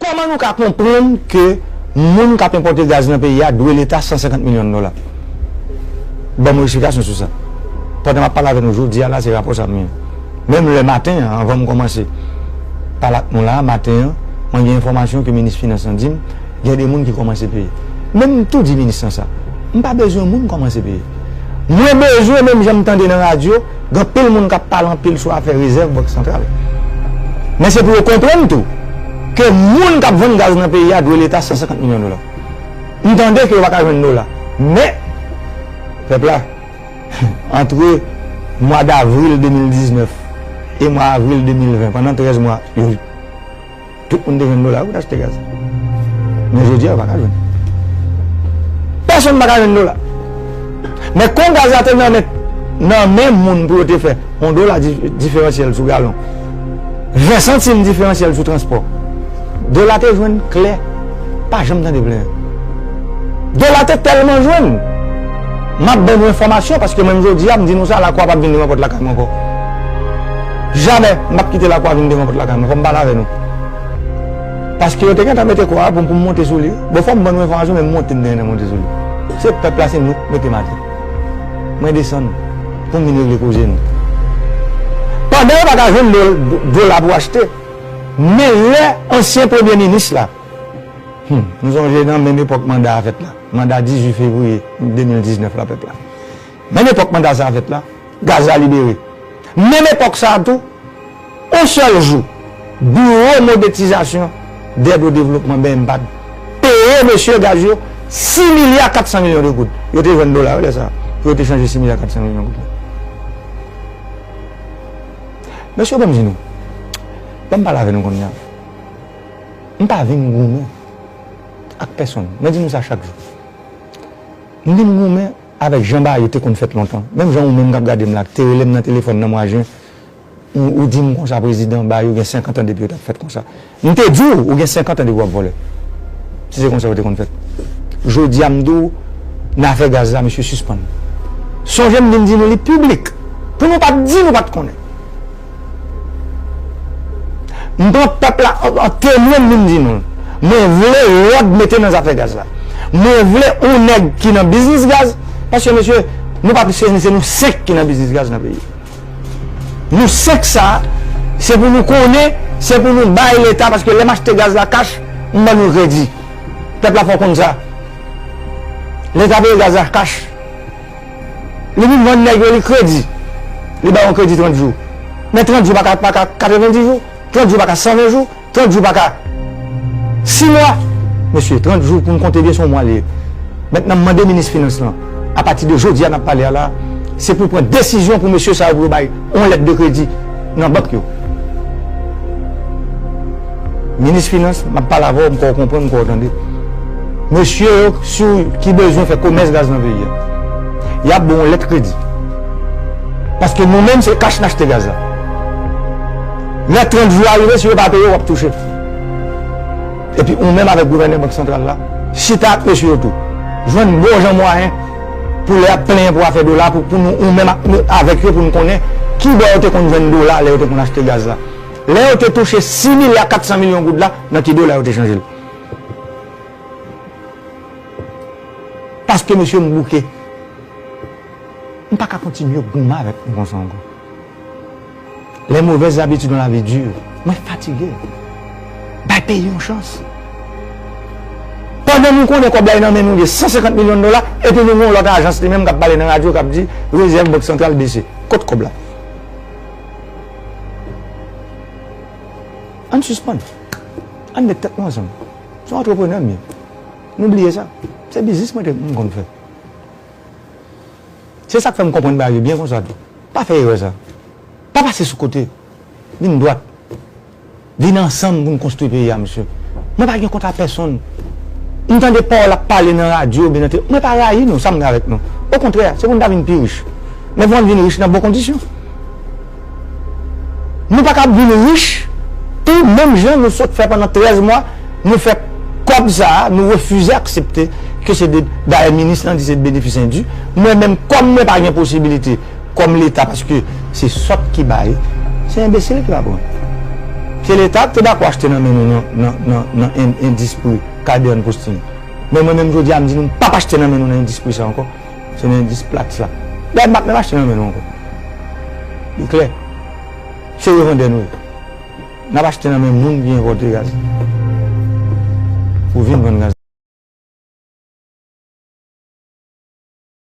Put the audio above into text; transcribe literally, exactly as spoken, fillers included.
Kòman nou ka konprann ke moun k ap enpòte gaz nan peyi a dwe Leta san senkant milyon dola? Ban m yon eksplikasyon sou sa. Pandan m ap pale avè nou jodi a la, se rapò sa m gen. Menm lè maten an, anvan m kòmanse pale ak nou la, maten an, mwen gen enfòmasyon ke minis finans lan di m, gen de moun ki kòmanse peye. Men m tou di minis lan sa. M pa bezwen moun kòmanse peye. Mwen bezwen, menm jan m tande nan radyo, gen anpil moun k ap pale anpil sou afè rezèv Bank Santral. Men se pou yo konprann tou ke moun k ap vann gaz nan peyi a dwe Leta san senkant milyon dola. M tande ke yo pa ka jwenn dola. Men, pèp la, antre mwa davril de mil diznèf e mwa avril de mil ven, pandan trèz mwa, yo, tout moun te jwenn dola pou t achte gaz. Men jodi a, yo pa ka jwenn. Pèsonn pa ka jwenn dola. Men kon gaz la te nan men, nan men moun pou yo te fè yon dola di-, diferansyèl sou galon, ven santim diferansyèl sou transpò, dola te jwenn klè. Pa janm tande plenyen. Dola te tèlman jwenn. M ap ban nou enfòmasyon, paske mwen, jodi a, m di nou sa, lakwa p ap vin devan pòt lakay mwen ankò. Jamè m p ap kite lakwa vin devan pòt lakay mwen. Fò m pale avè nou. Paske yo te gentan mete kwa a pou m, pou m monte sou li. Bon, fò m ban nou enfòmasyon, men m monte, m te gentan monte sou li. Se pèp la, se nou k mete m atè. Mwen desann pou m vin regle koze nou. Pandan yo pa ka jwenn do-, dola pou achte, men lè ansyen premye minis la, hmm, nou sonje nan menm epòk manda a fèt la, manda dizuit fevriye de mil diznèf la, pèp la. Menm epòk manda sa a fèt la, gaz la libere. Menm epòk sa a tou, yon sèl jou, Biwo Modètizasyon Dèd o Devlopman, B M PAD, peye mesye gaz yo sis milya kat san milyon de goud. Yo te jwenn dola, wi, lè sa a, pou yo te chanje sis milya kat san milyon goud la. Mesye, ban m di nou, ban m pale avè nou kounye a. M pa vin goumen ak pèsonn. Mwen di nou sa chak jou. M vin goumen avèk jan bagay yo te konn fèt lontan. Menm jan ou menm k ap gade m la, ki te rele m nan telefòn nan mwa jen, ou, ou di m konsa, prezidan, bagay yo gen senkant an depi yo t ap fèt konsa. M te di w, ou gen senkant an depi w ap vòlè. Si se konsa yo te konn fèt. Jodi a, m di w, nan afè gaz la, mesye, sispann. Sonje m vin di nou li piblik. Pou nou pa t di nou pa t konnen. M pran pèp la an, an temwen, m vin di nou l. Mwen vle lòd mete nan zafè gaz la. Mwen vle yon nèg ki nan biznis gaz, paske, mesye, nou pa plis ke ni, se nou senk ki nan biznis gaz nan peyi. Nou senk sa, se pou nou konnen, se pou nou bay Leta, paske lè m achte gaz la kach, m ban nou kredi. Pèp la fò konn sa. Leta peye gaz la kach. Li vin vann nèg yo li kredi. Li ba yo kredi trant jou. Men trant jou pa ka, pa ka katrevenndis jou. Trant jou pa ka san ven jou. Trant jou pa ka sis mwa. Mesye, trant jou pou n konte byen, se yon mwa li ye. Mentnan, m mande minis finans lan, apati de jodi a n ap pale a la, se pou pran desizyon pou mesye sa yo, pou yo bay yon lèt de kredi nan bank yo. Minis finans, m ap pale avè w, m kwè w konprann, m kwè w tande. Mesye yo, si w, ki bezwen fè komès gaz nan peyi a, y ap ba w yon lèt kredi. Paske nou menm, se kach n achte gaz la. Lè trant jou a rive, si yo pa peye, w ap touche. Epi ou menm avèk gouvènè Bank Santral la, chita ak mesye yo tou. Jwenn bon jan mwayen pou lè y ap plenyen pou afè dola, pou, pou nou, ou menm ak, nou, avèk yo, pou nou konnen ki bò yo te konn jwenn dola lè yo te konn achte gaz la. Lè yo te touche sis milya kat san milyon goud la, nan ki dola yo te chanje l? Paske, mesye, m bouke. M pa ka kontinye goumen avèk nou konsa ankò. Les mauvaises habitudes dans la vie durent. Mwen fatige. Bay peyi yon chans. Pandan nou konnen kòb la nan men nou, gen san senkant milyon dola, epi nou gen yon lòt ajans li menm k ap pale nan radyo, k ap di rezèv Bank Santral bese. Kot kòb la? Ann sispann. Ann met tèt nou ansanm. Se yon antreprenè m ye. Nou bliye sa. Se biznis mwen te, m konn fè. Se sa k fè m konprann bagay yo byen konsa tou. Pa fè erè sa. Pa pase sou kote. Vin dwat. Vin ansanm pou n konstwi peyi a, mesye. Mwen pa gen kont a pèsonn. M tande pawòl ap pale nan radyo oubyen nan tele. Mwen pa rayi nou, sa m gen avèk nou. Okontrè, se pou n ta vin pi rich. Men fò n vin rich nan bon kondisyon. Nou pa ka ap vin rich tou menm jan nou sot fè pandan trèz mwa, nou fè kòb sa a, nou refize aksepte ke se de, dayè minis lan di se de benefis endu. Mwen menm, kòm mwen pa gen posibilite, kòm Leta, paske se sòt ki bay, se enbesil ki va pran. Se Leta k te dakò achte nan men nou nan, nan, nan, nan en- endis pri Calderen Postin. Men mwen menm jodi a, m di nou, m p ap achte nan men nou nan endis pri sa ankò. Se nan endis plats la. Dayè, m p ap menm achte nan men nou ankò. Li klè. Se revandè nou ye. N ap achte nan men moun ki enpòte gaz. Pou vin vann gaz.